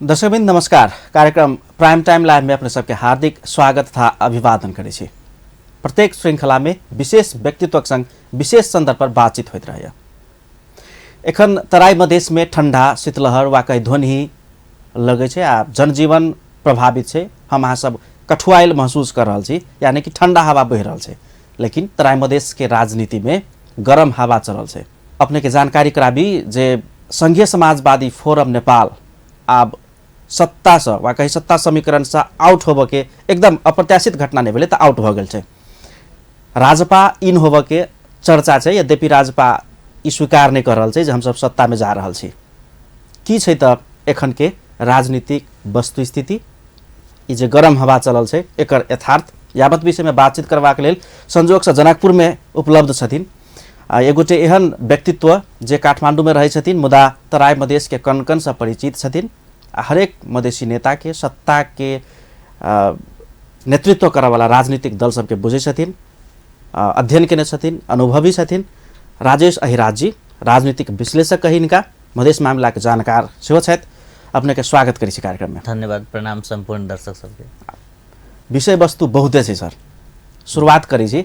दर्शकवृन्द नमस्कार। कार्यक्रम prime time live में अपने सबके हार्दिक स्वागत तथा अभिवादन करै छी। प्रत्येक श्रृंखला में विशेष व्यक्तित्वक संग विशेष संदर्भ पर बातचीत होइत रहैए। एखन तराई मधेश में ठंडा शीतलहर वा कही ध्वनि लगै छै आ जनजीवन प्रभावित छै। हम अहाँ सब कठुआयल महसूस कर रहल छी, यानी कि ठंडा हवा बहि रहल छै। लेकिन तराई मधेश के राजनीति में गरम हवा चलल छै। अपने के जानकारी कराबी जे संघीय समाजवादी फोरम नेपाल आब सत्तासँ वा कही सत्ता समीकरणसँ आउट होबऽके एकदम अप्रत्याशित घटना नहि भेलै तऽ आउट भऽ गेल छै। राजपा इन होबऽके चर्चा छै, यद्यपि राजपा ई स्वीकार नहि कऽ रहल छै जे हमसब सत्तामे जा रहल छी। की छै तऽ एखनके राजनीतिक वस्तुस्थिति, ई जे गरम हवा चलल छै एकर यथार्थ यावत विषयमे बातचीत करबाक लेल संजोगसँ जनकपुरमे उपलब्ध छथिन एगोटे एहन व्यक्तित्व जे काठमाण्डूमे रहै छथिन मुदा तराई मधेशके कण कणसँ परिचित छथिन आ हरेक मधेसी नेताके सत्ताके नेतृत्व करऽवला राजनीतिक दल सबके बुझै छथिन, अध्ययन केने छथिन, अनुभवी छथिन। राजेश अहिराज जी राजनीतिक विश्लेषक कही हिनका, मधेश मामिलाके जानकार सेहो छथि। अपनेके स्वागत करै छी कार्यक्रममे। धन्यवाद, प्रणाम सम्पूर्ण दर्शक सबके। विषय वस्तु बहुते छै सर, शुरुआत करै छी।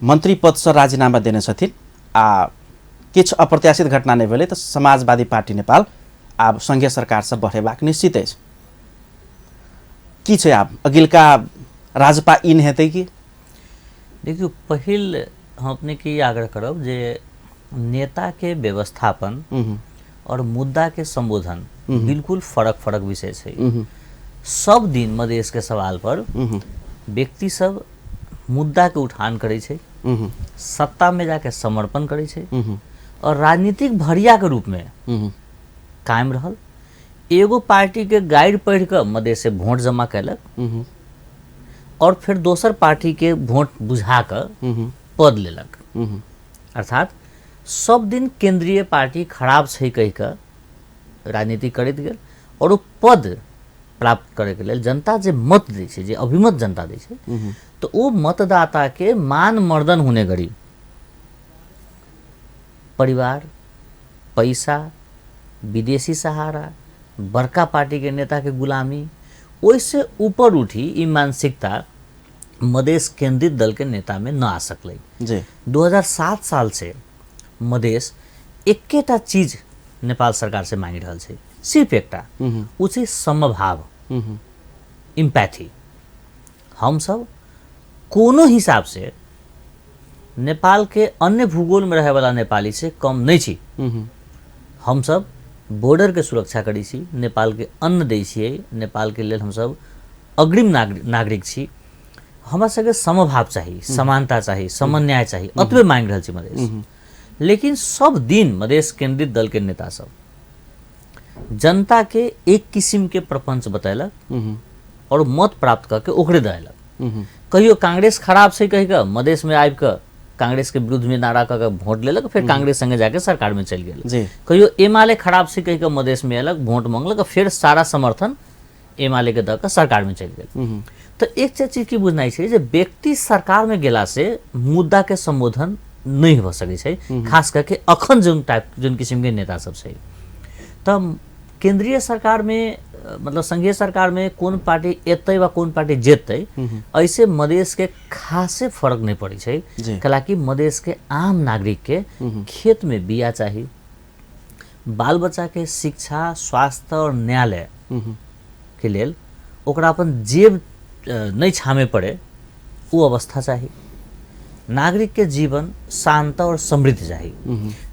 मंत्री पदसँ राजीनामा देने छथिन आ किछु अप्रत्याशित घटना नहि भेलै तऽ समाजवादी पार्टी नेपाल आब संघीय सरकारसँ बढ़ेबाक निश्चित अछि। की छै आब अगिलका राजपा इन हेतै की? देखियौ, पहिल हम अपनेके ई आग्रह करब जे नेताके व्यवस्थापन और मुद्दाके संबोधन बिल्कुल फरक फरक विषय छै। सब दिन मधेशके सवाल पर व्यक्ति सब मुद्दाके उठान करै छै, सत्तामे जाके समर्पण करै छै और राजनीतिक भरियाके रूपमे कायम रहल। एगो पार्टीके गाइड पढ़ि कऽ मधेश से वोट जमा कयलक और फिर दोसर पार्टीके वोट बुझा कऽ पद लेलक। अर्थात सब दिन केंद्रीय पार्टी खराब छै कहि कऽ राजनीति करैत गेल और ओ पद प्राप्त करैके लेल जनता जे मत दै छै, जे अभिमत जनता दै छै, तऽ ओ मतदाताके मान मर्दन होने गरी परिवार, पैसा, विदेशी सहारा, बड़का पार्टीके नेताके गुलामी, ओहिसँ ऊपर उठी ई मानसिकता मधेश केंद्रित दलके नेतामे न आ सकलै। जी 2007 साल से मधेश एकेटा चीज नेपाल सरकार से मांगि रहल छै, सिर्फ एकटा, ओ छै समभाव, इम्पैथी। हमसब कोनो हिसाब से नेपाल के अन्य भूगोल में रहे वाला नेपाली से कम नहीं छी। हमसब बॉर्डर के सुरक्षा करै छी, नेपाल के अन्न दै छियै, नेपाल के लेल हमसब अग्रिम नागरिक छी। हमरा सबके समभाव चाही, समानता चाही, समन्याय चाही, अतबे मांगि रहल छी मधेश। लेकिन सब दिन मधेश केंद्रित दल के नेता सब जनता के एक किसिम के प्रपंच बतेलक और मत प्राप्त करके ओकरे दएलक। कहियो कांग्रेस खराब छै कहि कऽ मधेश में आबि कऽ कांग्रेस के विरुद्ध में नारा कऽ के वोट लेलक, फिर कांग्रेस संगे जाके सरकार में चलि गेल। कहियो एमाले खराब छै कहि कऽ मधेश में एलक, वोट मंगलक, फिर सारा समर्थन एमाले के दऽ कऽ सरकार में चलि गेल। तऽ एक चीज की बुझनाइ छै जे व्यक्ति सरकार में गेला से मुद्दा के संबोधन नहि भऽ सकै छै, खास करके अखन जोन टाइप जोन किसिम के नेता सब छै। तऽ केंद्रीय सरकार में, मतलब संघीय सरकार में कोन पार्टी एतै वा कोन पार्टी जेतै, ऐसे मधेश के खासे फरक नहीं पड़ै छै। कैलाकि मधेश के आम नागरिक के खेत में बिया चाही, बाल बच्चा के शिक्षा, स्वास्थ्य और न्यायालय के लेल ओकरा अपन जेब नहि छामे पड़े ओ अवस्था चाही, नागरिक के जीवन शांत और समृद्ध चाही।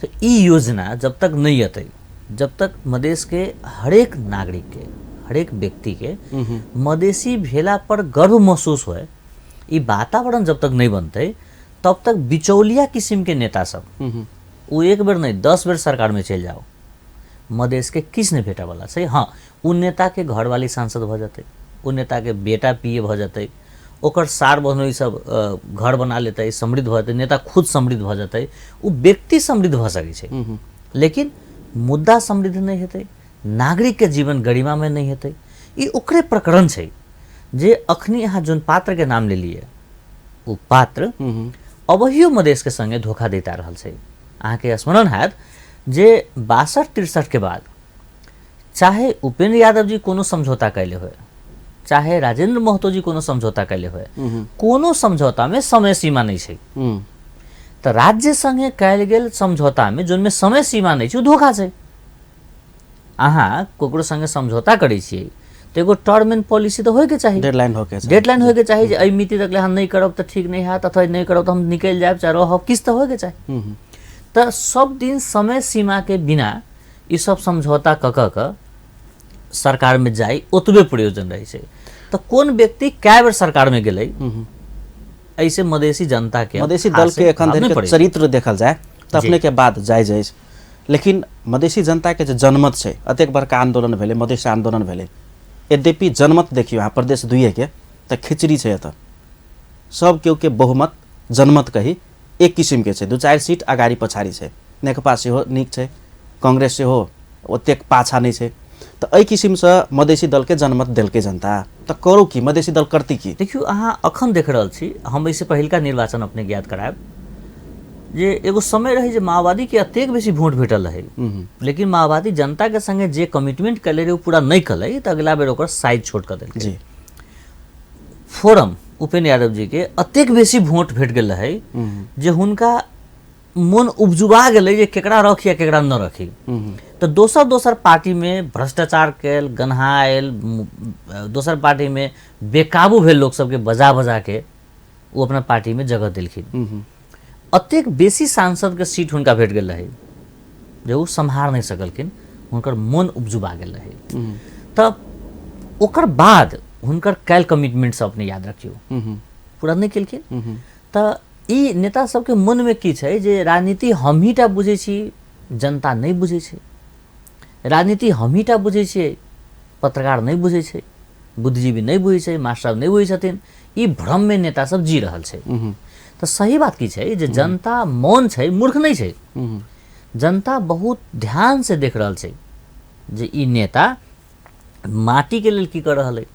तो ई योजना जब तक नहीं अतै, जब तक मधेश के हरेक नागरिक के, हरेक व्यक्ति के मधेसी भेला पर गर्व महसूस होए, ई वातावरण जब तक नहीं बनतै तब तक बिचौलिया किसिम के नेता सब ओ एक बेर नहीं 10 बेर सरकार में चलि जाओ, मधेश के किछु नहीं भेटै वाला छै। हाँ, ओ नेता के घरवाली सांसद भऽ जेतै, ओ नेता के बेटा पीए भऽ जेतै, ओकर सार बहनोई सब घर बना लेतै, समृद्ध भऽ जेतै, नेता खुद समृद्ध भऽ जेतै, ओ व्यक्ति समृद्ध भऽ सकै छै, लेकिन मुद्दा समृद्ध नहि हेतै, नागरिक के जीवन गरिमामय नहि हेतै। ई ओकरे प्रकरण छै जे अखनी अहाँ जोन पात्र के नाम लेलियै, ओ पात्र अबहियो मधेश के संगे धोखा दैत आ रहल छै। अहाँके स्मरण हैत जे 62-63 के बाद चाहे उपेंद्र यादव जी कोनो समझौता कैले होय, चाहे राजेंद्र महतो जी कोनो समझौता कैले होय, कोनो समझौता में समय सीमा नहीं छै। तऽ राज्य संगे कयल गेल समझौता में जोनमे समय सीमा नहीं छै ओ धोखा छै। अहाँ ककरो संगे समझौता करै छियै तऽ एगो टर्म एंड पॉलिसी तऽ होइके चाही, डेडलाइन होके चाही, डेडलाइन होइके चाही जे एहि मिति तक ले हम नहि करब तऽ ठीक नहि हैत, अथवा नहि करब तऽ हम निकलि जायब चाहे रहब, किछु तऽ होइके चाही। तऽ सब दिन समय सीमा के बिना ई सब समझौता कऽ कऽ के सरकार में जाय ओतबे प्रयोजन रहै छै। तऽ कोन व्यक्ति कए बेर सरकार में गेलै, ऐसे मधेसी जनता के मधेसी दल के एखन धरि के चरित्र देखल जाय तऽ अपने के बात जायज अछि, लेकिन मधेसी जनता के जे जनमत छै, अतेक बड़का आंदोलन भेलै, मधेसी आंदोलन भेलै, यद्यपि जनमत देखियौ अहाँ प्रदेश दुइए के तऽ खिचड़ी छै, एतऽ सब केओ के बहुमत जनमत कही एक किसिम के छै, 2-4 सीट अगाडि पछाडि छै, नेकपा सेहो नीक छै, कांग्रेस सेहो ओतेक पाछा नहि छै, तऽ एहि किसिमसँ मधेसी दलके जनमत देलकै जनता, तऽ करू की मधेसी दल करती की? देखियौ अहाँ अखन देख रहल छी, हम एहिसँ पहिलका निर्वाचन अपनेके याद करायब जे एगो समय रहै जे माओवादीके एतेक बेसी वोट भेटल रहै, लेकिन माओवादी जनताके संगे जे कमिटमेंट कयले रहै ओ पूरा नहि कलै, तऽ अगिला बेर ओकर साइज छोट कऽ देलकै। जी फोरम उपेंद्र यादव जी के एतेक बेसी वोट भेट गेल रहै जे हुनका मन उपजुबा गेलै जे केकरा रखी आ केकरा न रखी। तऽ दोसर दोसर पार्टीमे भ्रष्टाचार कयल, गन्हायल, दोसर पार्टीमे बेकाबू भेल लोक सबके बजा बजा के ओ अपना पार्टीमे जगह देलखिन। एतेक बेसी सांसदके सीट हुनका भेट गेल रहै जे ओ सम्हार नहि सकलखिन, हुनकर मन उपजुबा गेल रहै। तऽ ओकर बाद हुनकर कयल कमिटमेंट सब अपने याद रखियौ, पूरा नहि केलखिन। तऽ ई नेता सबके मनमे की छै जे राजनीति हमही टा बुझै छी, जनता नहि बुझै छै, राजनीति हमही टा बुझै छियै, पत्रकार नहि बुझै छै, बुद्धिजीवी नहि बुझै छै, मास्टर नहि बुझै छथिन, ई भ्रममे नेता सब जी रहल छै। तऽ सही बात की छै जे जनता मौन छै, मूर्ख नहि छै, जनता बहुत ध्यान से देख रहल छै जे ई नेता माटीके लेल की कऽ रहल है,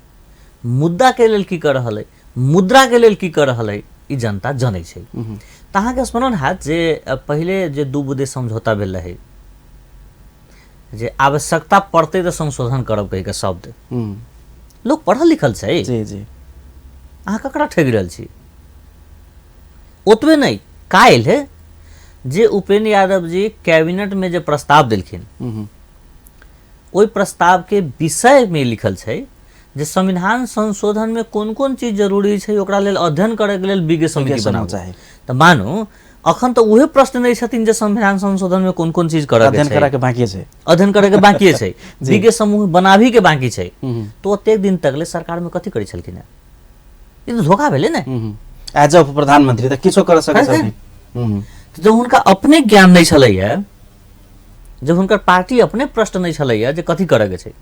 मुद्दाके लेल की कऽ रहल है, मुद्राके लेल की कऽ रहल है, ई जनता जनै छै। तऽ अहाँके स्मरण हैत जे पहिले जे 2 बुँदे समझौता भेल रहै जे आवश्यकता पड़तै तऽ संशोधन करब कहि के शब्द, लोक पढ़ल लिखल छै, जी जी, अहाँ ककरा ठगि रहल छी? ओतबे नहि, काल्हि जे उपेंद्र यादव जी कैबिनेटमे जे प्रस्ताव देलखिन, ओहि प्रस्तावके विषयमे लिखल छै जे संविधान संशोधनमे कोन कोन चीज जरूरी छै ओकरा लेल अध्ययन करैके लेल विज्ञ समिति बनाबू चाही। तऽ मानू अखन तऽ उहे प्रश्न नहि छथिन जे संविधान संशोधनमे कोन कोन चीज करऽ अध्ययन करऽ के बाकी छै, अध्ययन करऽ के बाकी छै, विज्ञ समूह बनाबी के बाकी छै, तऽ ओतेक दिन तक ले सरकारमे कथी करै छलखिन हेँ? ई तऽ धोखा भेलै ने। एज अ प्रधानमंत्री तऽ किछो कर सकै छलखिन। जब हुनका अपने ज्ञान नहि छलैया, जब हुनकर पार्टी अपने प्रश्न नहि छलैया जे कथी करऽ के छै,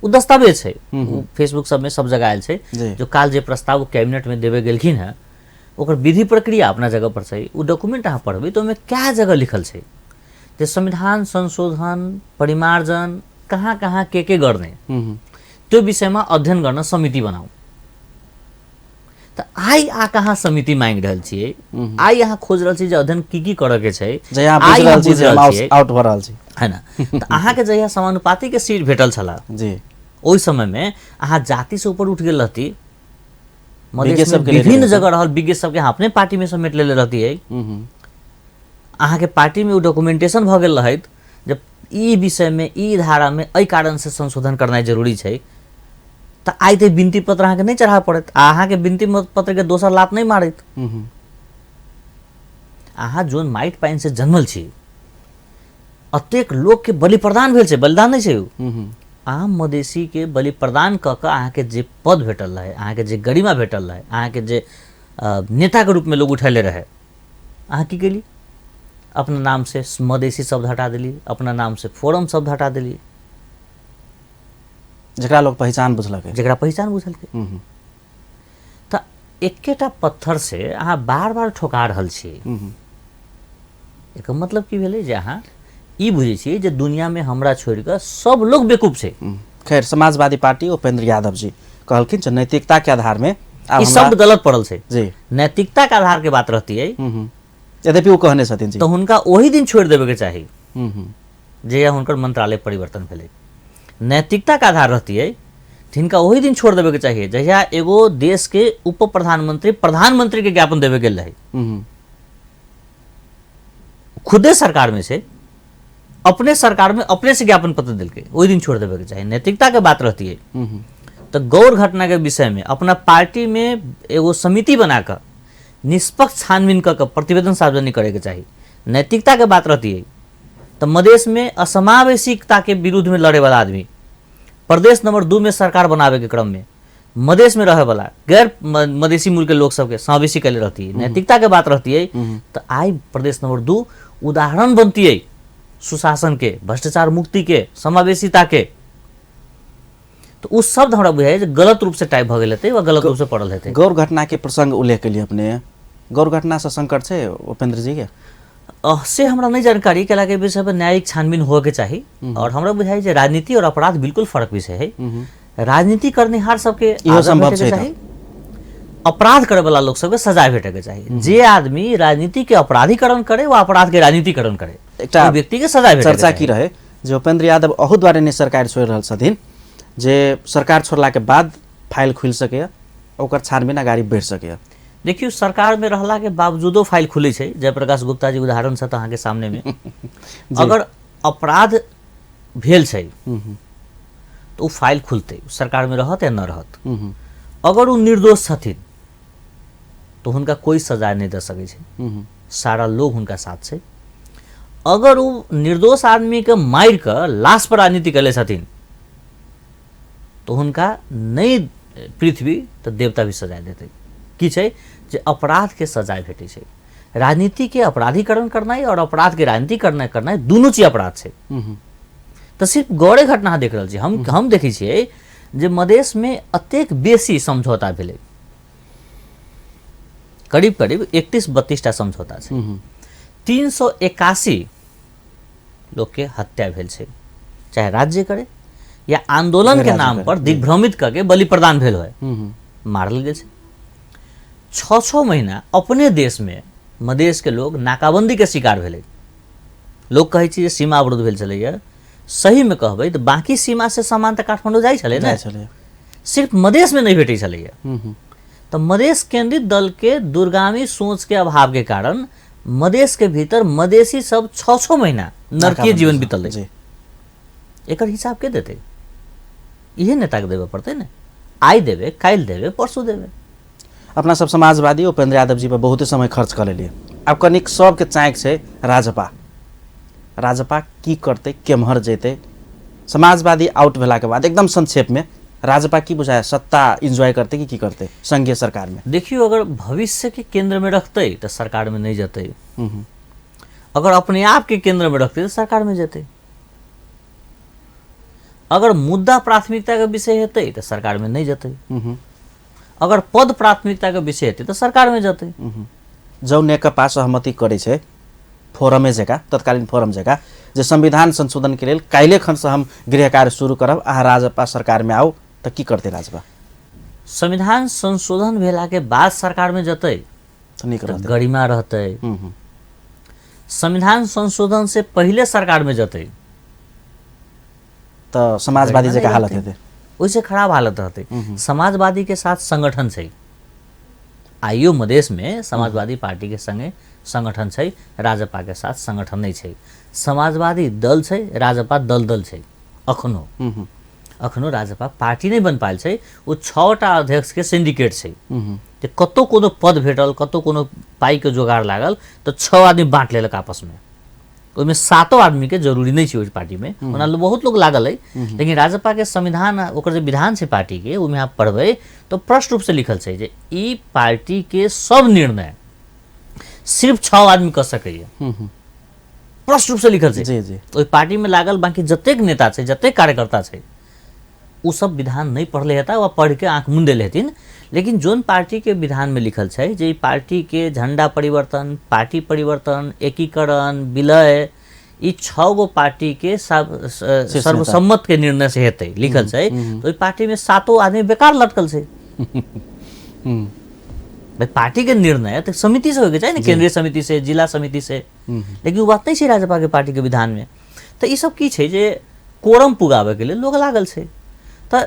ओ दस्तावेज छै, ओ फेसबुक सबमे सब जगह आयल छै, जो काल जे प्रस्ताव ओ कैबिनेटमे देबे गेलखिन हेँ ओकर विधि प्रक्रिया अपना जगह पर छै, ओ डॉक्यूमेंट अहाँ पढ़बै तऽ ओहिमे कए जगह लिखल छै जे संविधान संशोधन परिमार्जन कहाँ कहाँ के गर्ने त्यो विषयमा अध्ययन गर्न समिति बनाऊ। तऽ आइ आ कहाँ समिति मांगि रहल छियै, आइ अहाँ खोज रहल छी जे अध्ययन की की करऽ के छै, आइ अहाँ बुझि रहल छियै आउट भऽ रहल छी, है ना? तऽ अहाँके जहिया समानुपाती के सीट भेटल छला जी, ओहि समय में अहाँ जाति से ऊपर उठ गेल रहती, मधेश में विभिन्न जगह रहल विज्ञ सबके अहाँ अपने पार्टी में समेट लेले रहती है, अहाँके पार्टी में ओ डॉक्यूमेंटेशन भऽ गेल रहैत जब ई विषय में ई धारा में एहि कारण से संशोधन करनाइ जरूरी छै, तऽ आइ तऽ विनती पत्र अहाँके नहि चढ़ाबऽ पड़त आ अहाँके विनती पत्र के दोसर लात नहि मारैत। अहाँ जोन माटि पानि से जन्मल छी, अतेक लोक के बलि प्रदान भेल छै, बलिदान नहि छै उ। आम मधेसी के बलि प्रदान कऽ कऽ अहाँके जे पद भेटल रहै, अहाँके जे गरिमा भेटल रहै, अहाँके जे नेताके रूपमे लोक उठेले रहै, अहाँ की केली? अपना नाम से मधेसी शब्द हटा देली, अपना नाम से फोरम शब्द हटा देली, जकरा लोक पहिचान बुझलकै, जकरा पहिचान बुझलकै। तऽ एकेटा पत्थर से अहाँ बार बार ठोका रहल छी, एकर मतलब की भेलै जे अहाँ ई बुझै छियै जे दुनियामे हमरा छोड़ि कऽ सब लोग बेवकूफ छै। खैर, समाजवादी पार्टी उपेंद्र यादव जी कहलखिन जे नैतिकता के आधार में ई शब्द गलत पड़ल छै जी, नैतिकता के आधार के बात रहती है, यद्यपि ओ कहने छथिन तऽ हुनका ओही दिन छोड़ि देबे के चाही जहिया हुनकर मंत्रालय परिवर्तन भेलै। नैतिकता के आधार रहतियै तऽ हिनका ओहि दिन छोड़ देबे के चाहिए जहिया एगो देश के उप प्रधानमंत्री प्रधानमंत्री के ज्ञापन देवे गेल रहे। खुदे सरकार में से अपने सरकार में अपने से ज्ञापन पत्र देलकै, ओहि दिन छोड़ देवे के चाही। नैतिकता के बात रहती है तो गौर घटना के विषय में अपना पार्टी में एगो समिति बनाकर निष्पक्ष छानबीन कऽ के प्रतिवेदन सार्वजनिक करे के चाही। नैतिकता के बात रहती है तो मधेश में असमावेशिकता के विरुद्ध में लड़े वाला आदमी प्रदेश नंबर 2 में सरकार बनावे के क्रम में मधेश में रहे वाला गैर मधेसी मूल के लोग सबके समावेशी कैले रहती है। नैतिकता के बात रहती है तो आई प्रदेश नंबर 2 उदाहरण बनती है सुशासन के, भ्रष्टाचार मुक्ति के, समावेशिता के। तो उस शब्द हमरा बुझाइ जे गलत रूप से टाइप भ गेल हेतै वा गलत रूप से पढ़ल हेतै। गौर घटना के प्रसंग उल्लेख केलिए अपने, गौर घटना से संकट छै उपेंद्र जी के? से हमरा नहीं जानकारी, कैला के विषय पर न्यायिक छानबीन होए के चाही। और हमरा बुझाइ जे राजनीति और अपराध बिल्कुल फर्क विषय है। राजनीति करनिहार सबके इहो संभव छै, चाही, अपराध करे वाला लोग सबके सजा भेटे के चाही। जे आदमी राजनीति के अपराधीकरण करे वा अपराध के राजनीतिकरण करे एकटा व्यक्ति के सजा भेटे। चर्चा की रहे जे उपेंद्र यादव अहू द्वारे ने सरकार छोड़ि रहल छथिन जे सरकार छोड़ला के बाद फाइल खुलि सकैए, ओकर छानबीन अगाडि बढ़ि सकैए। देखियौ सरकार में रहला के बावजूदो फाइल खुलै छै। जयप्रकाश गुप्ता जी उदाहरण छथि अहाँके सामने में। अगर अपराध भेल छै तो ओ फाइल खुलतै, सरकार में रहत या न रहत। अगर ओ निर्दोष छथिन तो हुनका कोई सजा नहीं दे सकै छै, सारा लोग हुनका साथ छै। अगर ओ निर्दोष आदमी के मारि कऽ लाश पर राजनीति कैले छथिन तो हुनका नहीं पृथ्वी तो देवता भी सजा देतै। की छै जे अपराध के सजा भेटै छै। राजनीति के अपराधीकरण करनाइ और अपराध के राजनीति करनाइ दुनू चीज अपराध छै। तऽ सिर्फ गौरे घटना देख रहल छी हम देखै छियै जे मधेश में अतेक बेसी समझौता भेलै, करीब करीब 31-32 टा समझौता छै। 381 लोग के हत्या भेल छै, चाहे राज्य करे या आंदोलन के नाम पर दिग्भ्रमित करके बलि प्रदान भेल होय, मारल गेल छै। 6-6 महीना अपने देश में मधेश के लोग नाकाबंदी के शिकार भेलै। लोग कहै छै जे सीमा अवरुद्ध भेल छलैया, सही में कहबै तऽ बाकी सीमा से सामान तऽ काठमाडौँ जाइ छलै ने, सिर्फ मधेश में नहीं भेटै छलैया। तऽ मधेश केंद्रित दल के दूरगामी सोच के अभाव के कारण मधेश के भीतर मधेसी सब 6-6 महीना नरकीय जीवन बीतल। एकर हिसाब के देतै? इहे नेता के देबे पड़तै ने, आइ देबे, काल्हि देबे, परसू देबे। अपना सब समाजवादी उपेंद्र यादव जी पर बहुते समय खर्च कऽ लेलियै, आब कनिक सबके चाँकि छै राजपा। राजपा की करतै, केम्हर जेतै? समाजवादी आउट भेलाके बाद एकदम संक्षेप में राजपा की बुझाय, सत्ता एंजॉय करतै कि की करतै संघीय सरकार में? देखियौ अगर भविष्य के केंद्र में रखतै तऽ सरकार में नहीं जेतै, अगर अपने आप के केंद्र में रखतै तऽ सरकार में जेतै, अगर मुद्दा प्राथमिकता के विषय हेतै तऽ सरकार में नहीं जेतै, अगर पद प्राथमिकता के विषय हेतै तऽ सरकार में जेतै। जौ नेकपा सहमति करै छै फोरमे जकाँ, तत्कालीन फोरम जकाँ, जे संविधान संशोधन के लेल काल्हि खनसँ हम गृह कार्य शुरू करब, अहाँ राजपा सरकार में आउ, तऽ की करतै राजपा? संविधान संशोधन भेला के बाद सरकार में जेतै तऽ गरिमा रहतै। संविधान संशोधन से पहिले सरकार में जेतै तऽ समाजवादी जकाँ हालत हेतै, ओहिसँ खराब हालत रहतै। समाजवादी के साथ संगठन छै, आइयो मधेश में समाजवादी पार्टी के संगे संगठन छै, राजपा के साथ संगठन नहीं छै। समाजवादी दल छै, राजपा दल दल छै। अखनो अखनो राजपा पार्टी नहीं बन पायल छै। ओ 6टा अध्यक्ष के सिंडिकेट छै जे कतौ कोनो पद भेटल, कतौ कोनो पाई के जोगाड़ लागल तऽ 6 आदमी बाँट लेलक आपस में। ओहिमे 7 आदमी के जरूरी नहीं छै ओहि पार्टी में, ओना बहुत लोग लागल है। लेकिन राजपा के संविधान, ओकर जे विधान छै पार्टी के, ओहिमे अहाँ पढ़बै तऽ स्पष्ट रूप से लिखल छै जे ई पार्टी के सब निर्णय सिर्फ 6 आदमी कऽ सकैए, स्पष्ट रूप से लिखल छै। जी जी। ओहि पार्टी में लागल बाकी जतेक नेता छै, जतेक कार्यकर्ता छै, ओ सब विधान नहीं पढ़ले हेता वा पढ़ के आँख मुंदेल हेथिन। लेकिन जोन पार्टी के विधान में लिखल छै जे पार्टी के झंडा परिवर्तन, पार्टी परिवर्तन, एकीकरण, विलय, ई 6 गो पार्टी के सर्वसम्मत के निर्णय से हेतै लिखल छै। तो ओहि पार्टी में 7 आदमी बेकार लटकल छै। भाई पार्टी के निर्णय तो समिति से होके चाही ने, केंद्रीय समिति से, जिला समिति से, लेकिन वो बात नहीं छै राजपा के पार्टी के विधान में। तो ई सब की छै जे कोरम पुगाबैके लेल लोग लागल छै। तऽ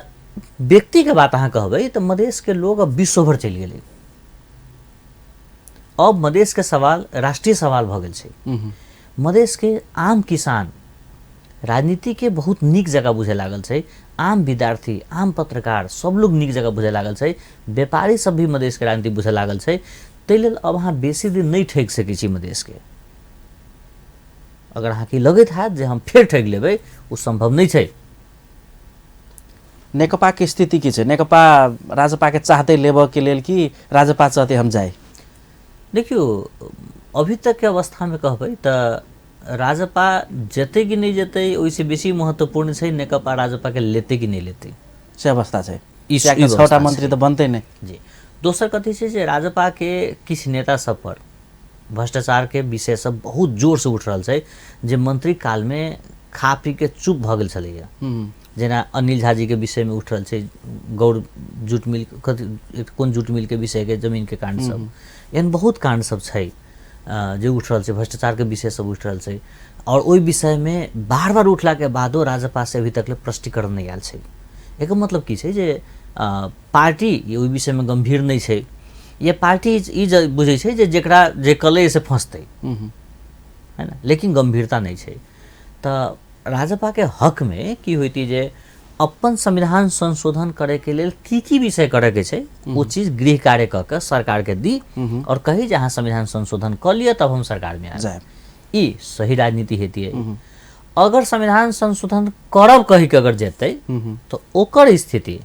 व्यक्तिके बात अहाँ कहबै तऽ मधेशके लोग अब विश्वभर चलि गेलै। अब मधेशके सवाल राष्ट्रीय सवाल भऽ गेल छै। मधेशके आम किसान राजनीतिके बहुत नीक जगह बुझे लागल छै, आम विद्यार्थी, आम पत्रकार सब लोग नीक जगह बुझे लागल छै, व्यापारी सब भी मधेशके राजनीति बुझे लागल छै। ताहि लेल अब अहाँ बेसी दिन नहि ठकि सकै छी मधेशके। अगर अहाँके लगैत हैत जे हम फेर ठकि लेबै, ओ सम्भव नहि छै। नेकपा के स्थिति की छै? नेकपा राजपा के चाहते लेबऽ के लेल कि राजपा चाहते हम जाय? देखियौ, अभी तक के अवस्थामे कहबै तऽ राजपा जेतै कि नहि जेतै ओहिसँ बेसी महत्वपूर्ण छै नेकपा राजपा के लेतै कि नहि लेतै, से अवस्था छै। ई 6टा मंत्री तऽ बनतै नहि जी। दोसर कथी छै जे राजपा के किछु नेता सब पर भ्रष्टाचार के विषय सब बहुत जोर से उठ रहल छै, जे मंत्री काल में खा पी के चुप भऽ गेल छलैया। जेना अनिल झा जी के विषय में उठ रहल छै, गौर जूट मिल, कोन जूट मिल के विषय के जमीन के कांड सब, एहन बहुत कांड सब छै जे उठ रहल छै, भ्रष्टाचार के विषय सब उठ रहल छै। और ओहि विषय में बार बार उठला के बादो राजपा से अभी तक ले प्रष्टीकरण नहि आयल छै। एकर मतलब की छै जे पार्टी ओहि विषय में गंभीर नहि छै, या पार्टी ई बुझै छै जे जेकरा जे कलै से फंसतै, है ना, लेकिन गंभीरता नहि छै। तऽ राजपा के हक में की होती जे अपन संविधान संशोधन करे के लेल की की विषय करे के छै वो चीज गृह कार्य कऽ के सरकार के दी और कही जे अहाँ संविधान संशोधन कऽ लिअ तब हम सरकार में आयब। ई सही राजनीति हेती है। अगर संविधान संशोधन करब कही के अगर जेतै तो ओकर स्थिति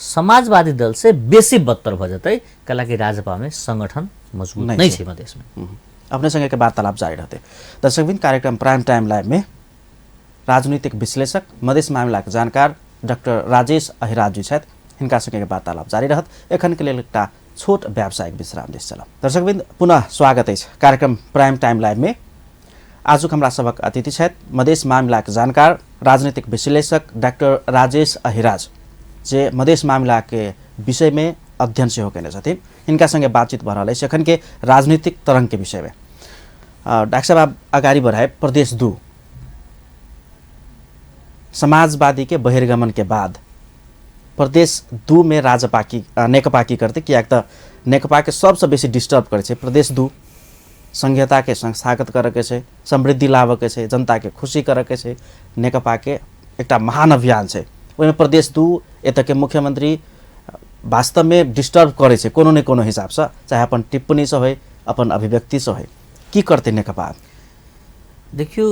समाजवादी दल से बेसी बदतर भऽ जेतै, कैलाकि राजपा में संगठन मजबूत नहीं छै मधेश में। अपने संगे के वार्तालाप जारी रहते। दर्शकबिन, कार्यक्रम प्राइम टाइम लाइव में राजनीतिक विश्लेषक, मधेश मामला के जानकार डॉक्टर राजेश अहिराज जी छथि, हिनका संगे के वार्तालाप जारी रहत। एखन के लेल एकटा छोट व्यावसायिक विश्राम दिस चलब। दर्शकबिन, पुनः स्वागत अछि कार्यक्रम प्राइम टाइम लाइव में। आजुक हमरा सभक अतिथि छथि मधेश मामला के जानकार राजनीतिक विश्लेषक डॉक्टर राजेश अहिराज, जे मधेश मामला के विषय में अध्ययन सेहो केने छथिन। हिनका संगे बातचीत भऽ रहल अछि एखन के राजनीतिक तरंग के विषय में। डॉक्टर साहब, आप अगाडि बढ़ाए प्रदेश 2 समाजवादी के बहिर्गमन के बाद प्रदेश 2 में राजपा की, नेकपा की करते, कियाक तऽ नेकपा के सबसँ बेसी डिस्टर्ब करै छै प्रदेश 2। संघीयता के संस्थागत करऽ के छै, समृद्धि लाबऽ के छै, जनता के खुशी करऽ के छै, नेकपा के एकटा महान अभियान छै। ओहिमे प्रदेश 2 एतऽ के मुख्यमंत्री वास्तवमे डिस्टर्ब करै छै कोनो ने कोनो हिसाबसँ, चाहे अपन टिप्पणीसँ होइ, अपन अभिव्यक्तिसँ होइ। की करतै नेकपा? देखियौ,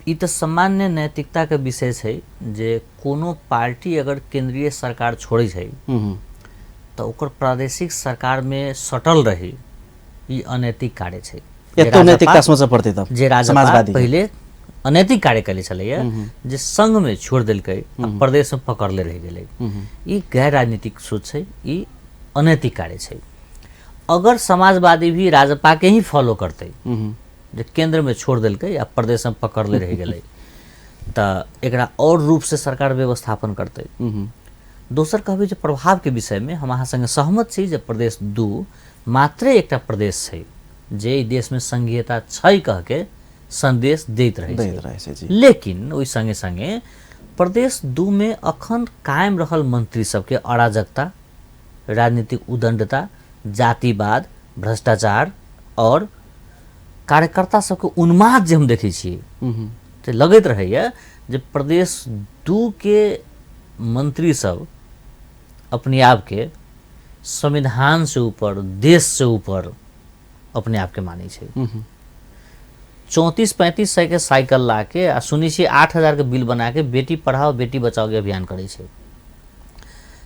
ई तऽ सामान्य नैतिकताके विषय छै जे कोनो पार्टी अगर केंद्रीय सरकार छोड़ै छै तऽ ओकर प्रादेशिक सरकारमे सटल रही ई अनैतिक कार्य छै। एतो नैतिकता सोचऽ पड़तै तब जे राजपा पहिले अनैतिक कार्य कयले छलैया, जे संघमे छोड़ि देलकै आ प्रदेशमे पकड़ले रहि गेलै, ई गैर राजनीतिक सोच छै, ई अनैतिक कार्य छै। अगर समाजवादी भी राजपा के ही फॉलो करतै, जे केंद्रमे छोड़ देलकै आ प्रदेशमे पकड़ले रहि गेलै, तऽ एकरा और रूप से सरकार व्यवस्थापन करतै। दोसर कहबै जे प्रभावके विषयमे हम अहाँ संगे सहमत छी जे प्रदेश 2 मात्रे एकटा प्रदेश छै जे ई देशमे संघीयता छै कहके संदेश दैत रहै छै। लेकिन ओहि संगे संगे प्रदेश 2 मे अखन कायम रहल मंत्री सबके अराजकता, राजनीतिक उदंडता, जातिवाद, भ्रष्टाचार और कार्यकर्ता सबके उन्माद जे हम देखै छियै तऽ लगैत रहैया जे प्रदेश 2 के मंत्री सब अपने आप के संविधान से ऊपर, देश से ऊपर अपने आप के मानै छै। 34-35 सौ के साइकिल ला के आ सुनै छियै 8,000 के बिल बना के बेटी पढ़ाओ बेटी बचाओ के अभियान करै छै।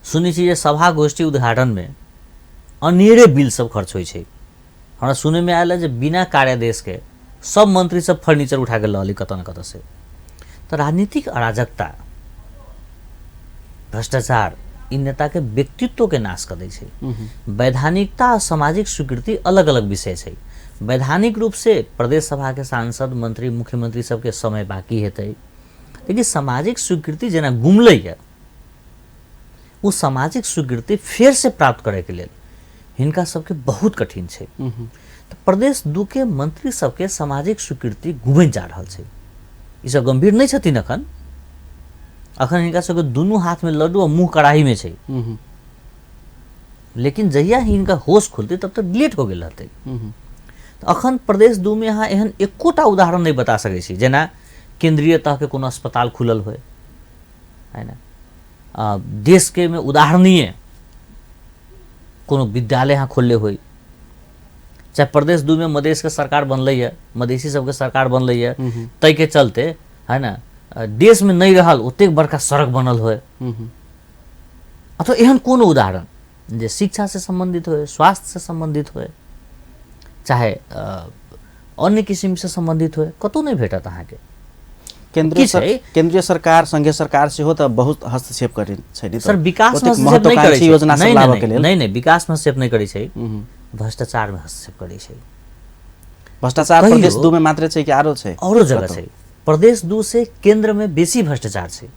सुनै छियै जे सभा गोष्ठी उद्घाटन में अनेरे बिल सब खर्च होइ छै। हमरा सुनैमे आयल है जे बिना कार्यादेश के सब मंत्री सब फर्नीचर उठा के लऽ अलै कतऽ न कतऽ से। तऽ राजनीतिक अराजकता, भ्रष्टाचार ई नेता के व्यक्तित्व के नाश कऽ दै छै। वैधानिकता आ सामाजिक स्वीकृति अलग अलग विषय छै। वैधानिक रूप से प्रदेश सभा के सांसद, मंत्री, मुख्यमंत्री सबके समय बाकी हेतै, लेकिन सामाजिक स्वीकृति जेना गुमलैया ओ सामाजिक स्वीकृति फेर से प्राप्त करैके लेल हिनका सबके बहुत कठिन छै। तऽ प्रदेश 2 के मंत्री सबके सामाजिक स्वीकृति गुमैत जा रहल छै, ई सब गंभीर नहि छथिन अखन। अखन हिनका सबके दुनू हाथमे लड्डू आ मुँह कड़ाहीमे छै। लेकिन जहिया हिनका होश खुलतै तब तक लेट हो गेल रहतै। तऽ अखन प्रदेश 2 मे अहाँ एहन एकोटा उदाहरण नहि बता सकै छी जेना केंद्रीय तहके कोनो अस्पताल खुलल होय, है ने, देशके मे उदाहरणीय कोनो विद्यालय अहाँ खोलले होय। चाहे प्रदेश 2 मे मधेशके सरकार बनलै यऽ, मधेसी सबके सरकार बनलै यऽ, ताहिके चलते, है ने, देशमे नहि रहल ओतेक बड़का सड़क बनल होय, अथवा एहन कोनो उदाहरण जे शिक्षासँ सम्बन्धित होय, स्वास्थ्यसँ सम्बन्धित होय, चाहे अन्य किसिमसँ सम्बन्धित होय, कतहु नहि भेटत अहाँके। केंद्रीय केंद्रीय सरकार, संघीय सरकार सेहो तऽ बहुत हस्तक्षेप करै छै ने। सर, विकासमे हस्तक्षेप नहि करै छै। योजना सब लाबऽ के लेल। नहि, विकासमे हस्तक्षेप नहि करै छै, भ्रष्टाचारमे हस्तक्षेप करै छै। भ्रष्टाचार प्रदेश 2 मे मात्रै छै कि आरो छै? औरो जगह छै। प्रदेश 2 से केंद्रमे बेसी भ्रष्टाचार छै।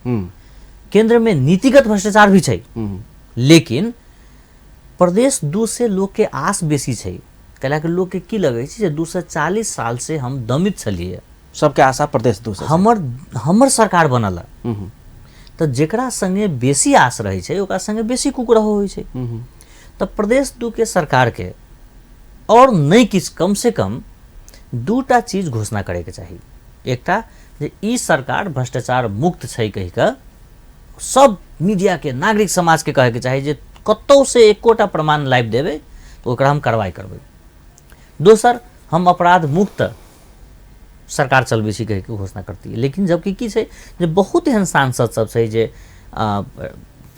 केंद्रमे नीतिगत भ्रष्टाचार भी छै, लेकिन प्रदेश 2 से लोकके आस बेसी छै, कैलाकि लोकके की लगै छै जे 240 साल से हम दमित छलियै। सबके आशा प्रदेश 2 से। हमर हमर सरकार बनल, तऽ जेकरा संगे बेसी आस रहै छै ओकरा संगे बेसी कुकरह होइ छै। तऽ प्रदेश 2 के सरकारके आओर नहि किछु, कम से कम दूटा चीज घोषणा करैके चाही। एकटा जे ई सरकार भ्रष्टाचार मुक्त छै कहि कऽ सब मीडियाके, नागरिक समाजके कहैके चाही जे कतहु से एकोटा प्रमाण लाबि देबै तऽ ओकरा हम कार्रवाइ करबै। दोसर, हम अपराध मुक्त सरकार चलबै छी कहिके घोषणा करती। लेकिन जबकि की छै जे बहुत एहन सांसद सब छै जे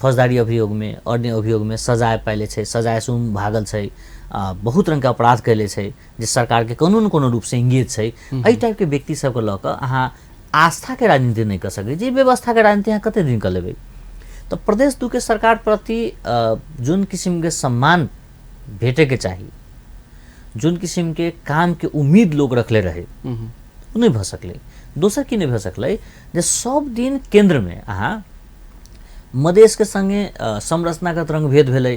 फौजदारी अभियोगमे, अन्य अभियोगमे सजाय पाइले छै, सजायसँ भागल छै, बहुत रङ्गके अपराध कयले छै, जे सरकारके कोनो ने कोनो रूपसँ इंगेज छै। एहि टाइपके व्यक्ति सबके लऽ कऽ अहाँ आस्थाके राजनीति नहि कऽ सकै छी। व्यवस्थाके राजनीति अहाँ कते दिन कऽ लेबै? तऽ प्रदेश 2 के सरकार प्रति जुन किसिमके सम्मान भेटैके चाही, जुन किसिमके कामके उम्मीद लोक रखले रहै, ओ नहि भऽ सकलै। दोसर की नहि भऽ सकलै जे सब दिन केन्द्रमे अहाँ मधेशके सङ्गे संरचनागत रङ्गभेद भेलै,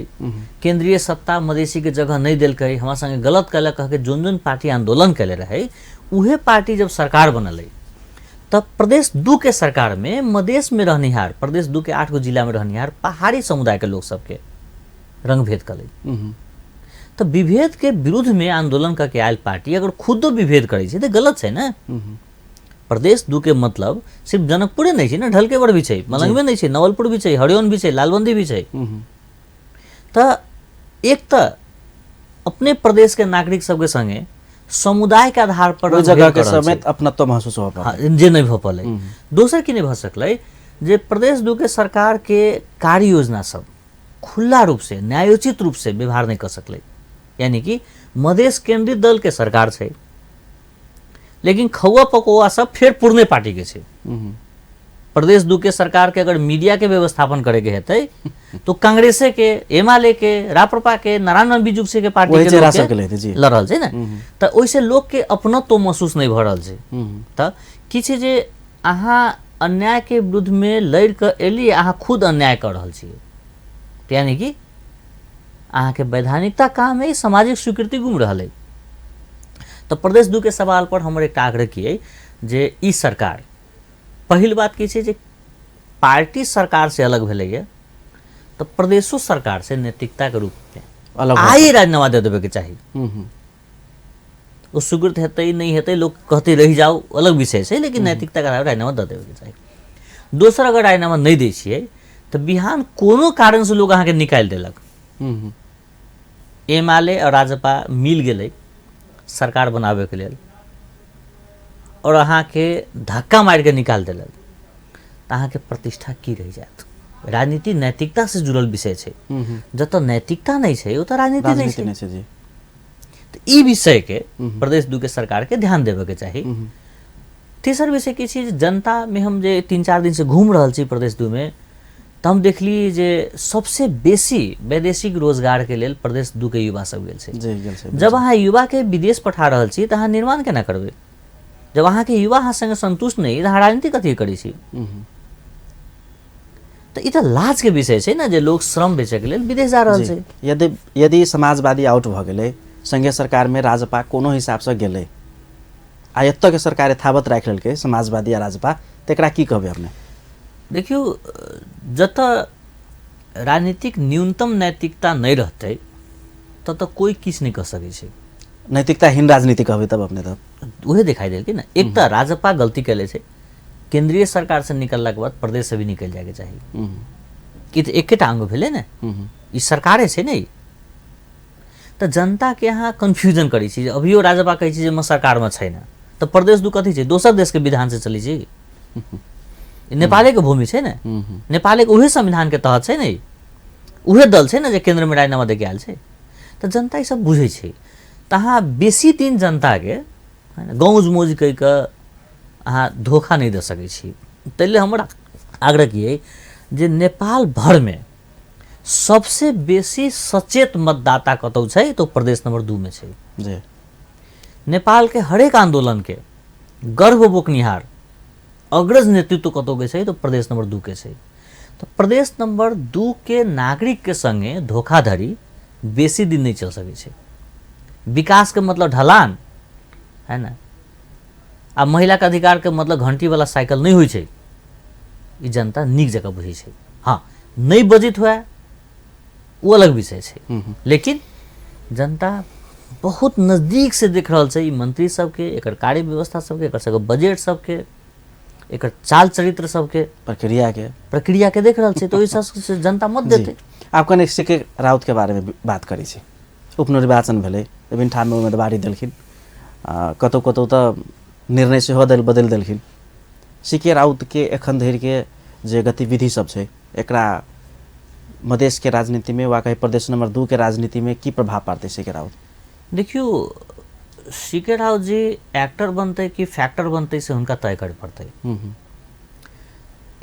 केन्द्रीय सत्ता मधेसीके जगह नहि देलकै, हमरा सङ्गे गलत कयलक कहके जोन जोन पार्टी आंदोलन कयले रहै, उहे पार्टी जब सरकार बनलै तब प्रदेश 2 के सरकारमे मधेशमे रहनिहार, प्रदेश 2 के 8 गो जिलामे रहनिहार पहाड़ी समुदायके लोक सबके रङ्गभेद कलै। तऽ विभेदके विरुद्धमे आंदोलन करके आयल पार्टी अगर खुदो विभेद करै छै तऽ गलत छै ने। प्रदेश 2 के मतलब सिर्फ जनकपुरे नहि छै ने, ढलकेबर भी छै, मलंगवे नहि छै, नवलपुर भी छै, हरियौन भी छै, लालबंदी भी छै। तऽ एक तऽ अपने प्रदेश के नागरिक सबके संगे समुदाय के आधार पर ओहि जगह के समेत अपनत्व महसूस हो। हाँ, जे नहि भऽ पलै। दोसर की नहि भऽ सकलै जे प्रदेश 2 के सरकार के कार्य योजना सब खुला रूप से, न्यायोचित रूप से व्यवहार नहि कऽ सकलै। यानी कि मधेश केंद्रित दल के सरकार छै, लेकिन खौआ पकौआ सब फेर पुरने पार्टी के छै। प्रदेश 2 के सरकार के अगर मीडिया के व्यवस्थापन करे के हेतै तो कांग्रेसे के, एमाले के, राप्रपा के, नारायण बिजुक्से के पार्टी के लोग लड़ रहल छै ने। तऽ ओहिसे लोक के अपनत्व महसूस नहि भऽ रहल छै। तऽ की छै जे अहाँ अन्याय के विरुद्ध में लड़ि कऽ एली, अहाँ खुद अन्याय कऽ रहल छियै, यानी कि अहाँके वैधानिकता कहाँ है, सामाजिक स्वीकृति गुम रहल है। तऽ प्रदेश 2 के सवाल पर हमर एकटा आग्रह की अइ जे ई सरकार, पहिल बात की छै जे पार्टी सरकार से अलग भेलैए तऽ प्रदेशो सरकार से नैतिकताके रूपमे अलग आइ राजीनामा दे देबेके चाही। ओ स्वीकृत हेतै नहि हेतै, लोक कहतै रहि जाउ, अलग विषय छै, लेकिन नैतिकताके आधार पर राजीनामा दऽ देबेके चाही। दोसर, अगर राजीनामा नहि दै छियै तऽ बिहान कोनो कारणसँ लोक अहाँके निकालि देलक, एमाले और राजपा मिल गेलै सरकार बनाबैके लेल और अहाँके धक्का मारिके निकालि देलक, तऽ अहाँके प्रतिष्ठा की रहि जायत? राजनीति नैतिकता से जुड़ल विषय छै। जतऽ नैतिकता नहि छै ओतऽ राजनीति नहि राजनीति छै। नहि छै जी। तऽ ई विषयके प्रदेश 2 के सरकारके ध्यान देबऽके चाही। तेसर विषय की छै जे जनतामे हम जे 3-4 दिनसँ घूम रहल छी प्रदेश 2 मे, तऽ हम देखली जे सबसे बेसी वैदेशिक रोजगारके लेल प्रदेश 2 के युवा सब गेल छै। जी, गेल छै। जब अहाँ युवाके विदेश पठा रहल छी तऽ अहाँ निर्माण केना करबै? जब अहाँके युवा अहाँ संगे संतुष्ट नहि, तऽ अहाँ राजनीति कथी करै छी? तऽ ई तऽ लाजके विषय छै ने जे लोक श्रम बेचैके लेल विदेश जा रहल छै। यदि यदि समाजवादी आउट भऽ गेलै, संघीय सरकारमे राजपा कोनो हिसाबसँ गेलै, आ एतऽके सरकार यथावत राखि लेलकै समाजवादी आ राजपा, तकरा की कहबै अपने? देखियौ, जतऽ राजनीतिक न्यूनतम नैतिकता नहि रहतै ततऽ कोइ किछु नहि कऽ सकै छै। नैतिकताहीन राजनीति कहबै तब अपने? तब उहे दिखाई देलकै ने। एक तऽ राजपा गलती कैले छै, केंद्रीय सरकार से निकललाके बाद प्रदेश से भी निकलि जायके चाही। ई तऽ एकेटा अंग भेलै ने, ई सरकारे छै ने। ई तऽ जनताके अहाँ कन्फ्यूजन करै छी। अभियो राजपा कहै छै जे हम सरकारमे छै ने, तऽ प्रदेश दू कथी छै? दोसर देशके विधान से चलै छै। नेपालेके भूमि छै ने, नेपालेके उहे संविधानके तहत छै ने, उहे दल छै ने जे केन्द्रमे राजीनामा दऽ के आयल छै। तऽ जनता ई सब बुझै छै। तऽ अहाँ बेसी दिन जनताके गौज मौज कहि कऽ अहाँ धोखा नहि दऽ सकै छी। ताहि लेल हमर आग्रह की अइ जे नेपाल भरिमे सबसे बेसी सचेत मतदाता कतहु छै तऽ प्रदेश नंबर 2 मे छै। जी। नेपालके हरेक आंदोलनके गर्व बोकनिहार अग्रज नेतृत्व कतहु के छै तऽ प्रदेश नंबर 2 के छै। तऽ प्रदेश नंबर 2 के नागरिकके संगे धोखाधड़ी बेसी दिन नहि चल सकै छै। विकासके मतलब ढलान है ने, आ महिलाके अधिकारके मतलब घंटीवला साइकिल नहि होइ छै। ई जनता नीक जकाँ बुझै छै। हँ, नहि बजैत हुए ओ अलग विषय छै, लेकिन जनता बहुत नजदीक से देख रहल छै ई मंत्री सबके, एकर कार्य व्यवस्था सबके, एकर सबके बजट सबके, एकर चाल चरित्र सबके, प्रक्रिया के देख रहल छै। तऽ ओहि हिसाबसँ जनता मत देतै। आब कने सी.के. राउत के बारेमे बात करै छी। उपनिर्वाचन भेलै, विभिन्न ठाममे उम्मीदवारी देलखिन, कतहु कतहु तऽ निर्णय सेहो बदलि देलखिन। सी.के. राउत के एखन धरिके जे गतिविधि सब छै, एकरा मधेशके राजनीतिमे वा कही प्रदेश नंबर 2 के राजनीतिमे की प्रभाव पाड़तै सी.के. राउत? देखियौ, सी.के. राउत जी एक्टर बनतै कि फैक्टर बनतै से हुनका तय करे पड़तै।